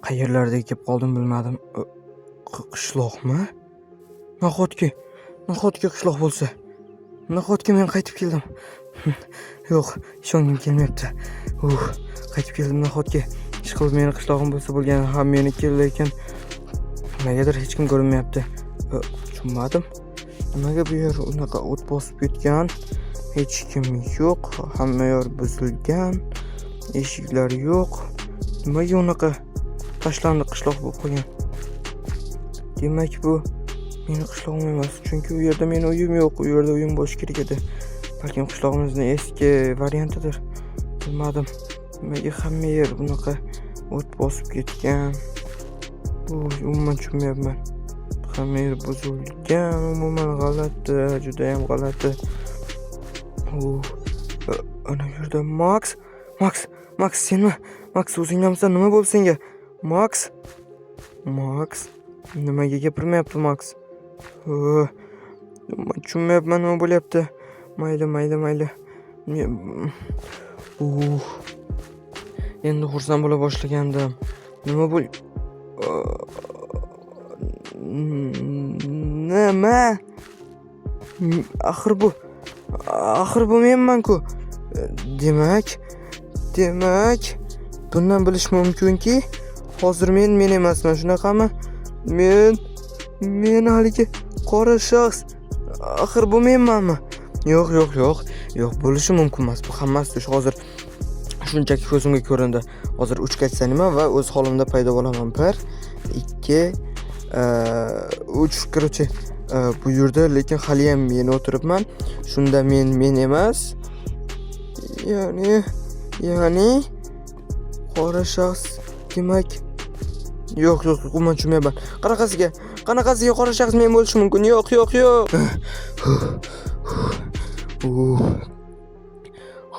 Qayerlarda kelib qoldim, bilmadim. Qishloqmi? Nahotki, nahotki qishloq bo'lsa? Nahotki men qaytib keldim? Yo'q, ishongim kelmayapti. Qaytib keldim nahotki. Ishqilib meni qishlog'im bo'lsa bo'lgani ham meniki, lekin nimagadir hech kim ko'rinmayapti. Tushunmadim. Nimaga bu yer unaqa o't bosib ketgan? Hech kim yo'q, hamma yer buzilgan, eshiklar yo'q. Nimaga unaqa tashlandiq qishloq bo'lib qolgan? Demak, bu meni qishlog'im emas, chunki u yerda meni uyim yo'q, u yerda uyim bo'lishi kerak edi. Balkim qishlog'imizni eski variantidir. Bilmadim. Nimaga hamma yer bunaqa o't bosib ketgan? Umuman tushunmayapman. Hamma yer buzilgan, umuman g'alati, judayam g'alati. Ana yerda Max, Max, Max senmi? Max, o'zingdanmisan? Nima bo'ldi senga? Max? Max? Nimaga gapirmayapti Max? Umuman tushunmayapman, nima bo'lyapti. Mayli, mayli, mayli. Endi xursand bo'la boshlagandim. Nima bo'l... Nima? Axir bu menman-ku. Demak, bundan bilish mumkinki, hozir men men emasman, shunaqami? Men haligi qora shaxs. Axir bu menmanmi? Yo'q, yo'q, yo'q. Yo'q, bo'lishi mumkin emas. Bu hammasi tush. Hozir shunchaki ko'zimga ko'rindi. Hozir 3 gacha sanayman va o'z holimda paydo bo'laman. 1, 2, 3. Короче, bu yerda lekin haliyam men o'tiribman. Shunda men men emas. Ya'ni qora shaxs, demak, yo'q, yo'q, umuman tushunmayapman. Qanaqasiga? Qanaqasiga qora shaxs men bo'lishim mumkin? Yo'q, yo'q, yo'q.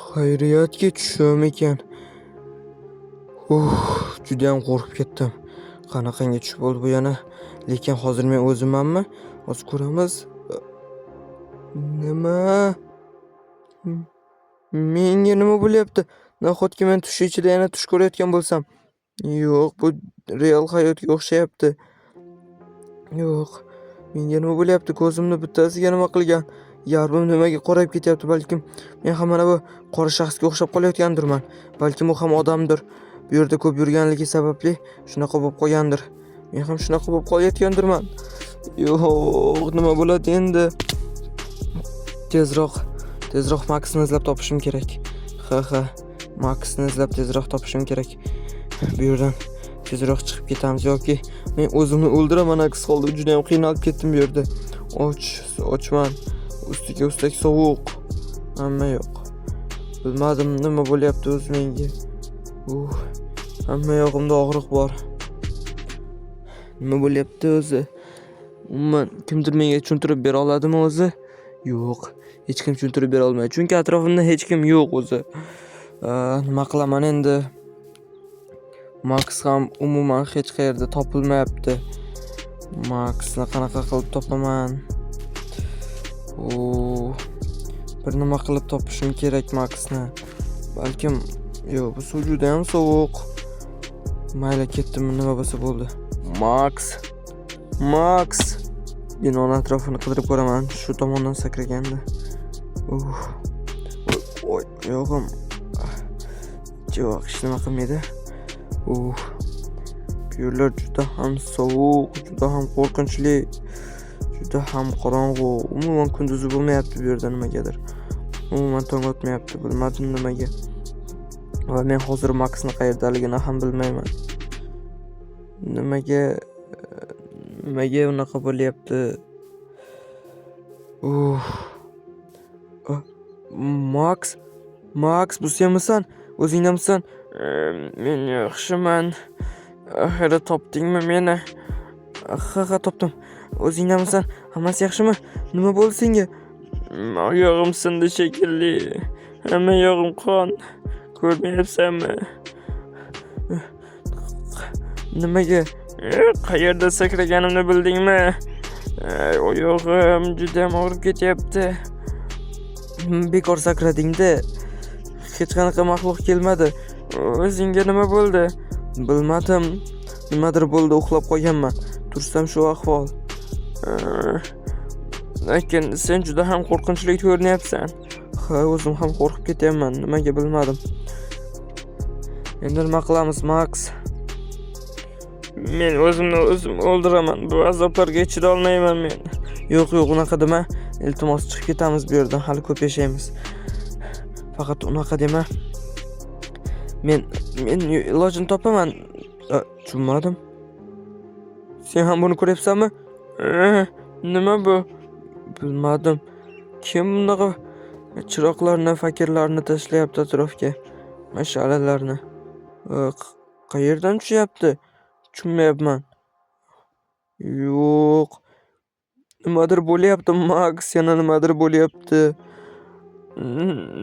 Xayriyatki, tushim ekan. Judayam qo'rqib ketdim. Qanaqangi tush bo'ldi bu yana? Lekin hozir men o'zimmanmi? Hozir ko'ramiz. Nima? Menga nima bo'lyapti? Nahotki men tush ichida yana tush ko'rayotgan bo'lsam? Yo'q, bu real hayotga o'xshayapti. Yo'q. Menga nima bo'lyapti? Ko'zimni bittasiga nima qilgan? Yarmim nimaga qorayib ketyapti? Balkim men ham mana bu qora shaxsga o'xshab qolayotgandirman. Balkim u ham odamdir. Bu yerda ko'p yurganligi sababli shunaqa bo'lib qolgandir. Men ham shunaqa bo'lib qolayotgandirman. Yo'q, nima bo'ladi endi? Tezroq, tezroq Maxni izlab topishim kerak. Ha, Maxni izlab tezroq topishim kerak. Bu yerdan tezroq chiqib ketamiz yoki men o'zimni o'ldiraman aks holda, juda ham qiynalib ketdim bu yerda. Och, ochman. Ustiga ustak sovuq. Hamma yo'q. Bilmadim, nima bo'lyapti o'zi menga. Hamma yog'imda og'riq bor. Nima bo'lyapti o'zi? Umuman kimdir menga tushuntirib bera oladimi o'zi? Yo'q, hech kim tushuntirib bera olmaydi. Chunki atrofimda hech kim yo'q o'zi. Nima qilaman endi? Max ham umuman hech qayerda topilmayapti. Maxni qanaqa qilib topaman? Bir nima qilib topishim kerak Maxni. Balkim, yo'q, bu suv juda ham sovuq. Mayli, ketdim, nima bo'lsa bo'ldi. Max. Max. Binoni atrofini qidirib ko'raman. Shu tomondan sakragandi. Oy, oyog'im. Yo'q, hech nima qilmaydi. Bu yerlar juda ham sovuq, juda ham qo'rqinchli, juda ham qorong'u. Umuman kunduzi bo'lmayapti bu yerda nimagadir. Umuman tong otmayapti, bilmadim nimaga. Va men hozir Maxni qayerdaligini ham bilmayman. Nimaga unaqa bo'lyapti? Max, Max, bu senmisan? O'zingdamisan? Men yaxshiman. Axir topdingmi meni? Ha, topdim. O'zingdamisan? Hammasi yaxshimi? Nima bo'ldi senga? Oyog'im sindi shekilli. Hamma yog'im qon. Ko'rmayapsanmi? Nimaga? Qayerda sakraganimni bildingmi? Oyog'im judayam og'rib ketyapti. Bekor sakrading-da. Hech qanaqa maxluq kelmadi. O'zingga nima bo'ldi? Bilmadim. Nimadir bo'ldi, uxlab qolganman. Tursam shu ahvol. Lekin sen juda ham qo'rqinchli ko'rinyapsan. Ha, o'zim ham qo'rqib ketyapman. Nimaga bilmadim. Endi nima qilamiz, Max? Men o'zimni o'zim o'ldiraman. Bu azoblarga chidolmayman men. Yo'q, yo'q, unaqa dema. Iltimos, chiqib ketamiz bu yerdan. Hali ko'p yashaymiz. Faqat unaqa dema. Men ilojini topaman. Tushunmadim. Sen ham buni ko'ryapsanmi? Nima bu? Bilmadim. Kim bunaqa chiroqlarni, fakirlarni tashlayapti atrofga? Mash'alalarni. Qayerdan tushyapti? Tushunmayapman. Yo'q. Nimadir bo'lyapti, Max, yana nimadir bo'lyapti.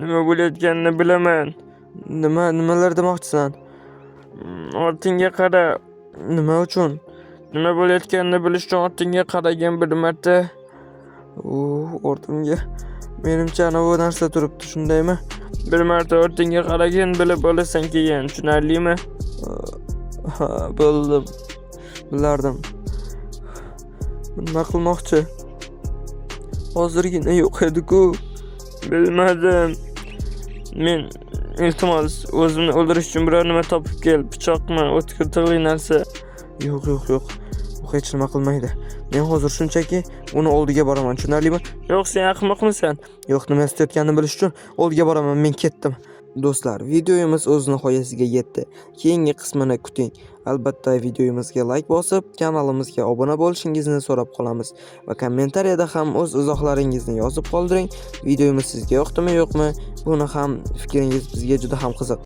Nima bo'layotganini bilaman. Nimalar demoqchisan? Ortingga qara. Nima uchun? Nima bo'layotganini bilish uchun ortingga qaragin bir marta. U ortimga. Menimcha ana bu narsa turibdi, shundaymi? Bir marta ortingga qaragin, bilib olasan keyin, tushunarlimi? Ha, bildim. Bilardim. Nima qilmoqchi? Hozirgina yo'q edi-ku. Bilmadim. Men, iltimos, o'zimni o'ldirish uchun biror nima topib kel. Pichoqmi, o'tkir tig'li narsa. Yo'q, yo'q, yo'q. U hech nima qilmaydi. Men hozir shunchaki uni oldiga boraman, tushunarlimi? Yo'q, sen ahmoqmisan? Yo'q, nima istayotganini bilish uchun oldiga boraman. Men ketdim. Do'stlar, videomiz o'z nihoyasiga yetdi. Keyingi qismini kuting. Albatta, videomizga like bosib, kanalimizga obuna bo'lishingizni so'rab qolamiz va kommentariyada ham o'z izohlaringizni yozib qoldiring. Videomiz sizga yoqdimi, yo'qmi? Buni ham fikringiz bizga juda ham qiziq.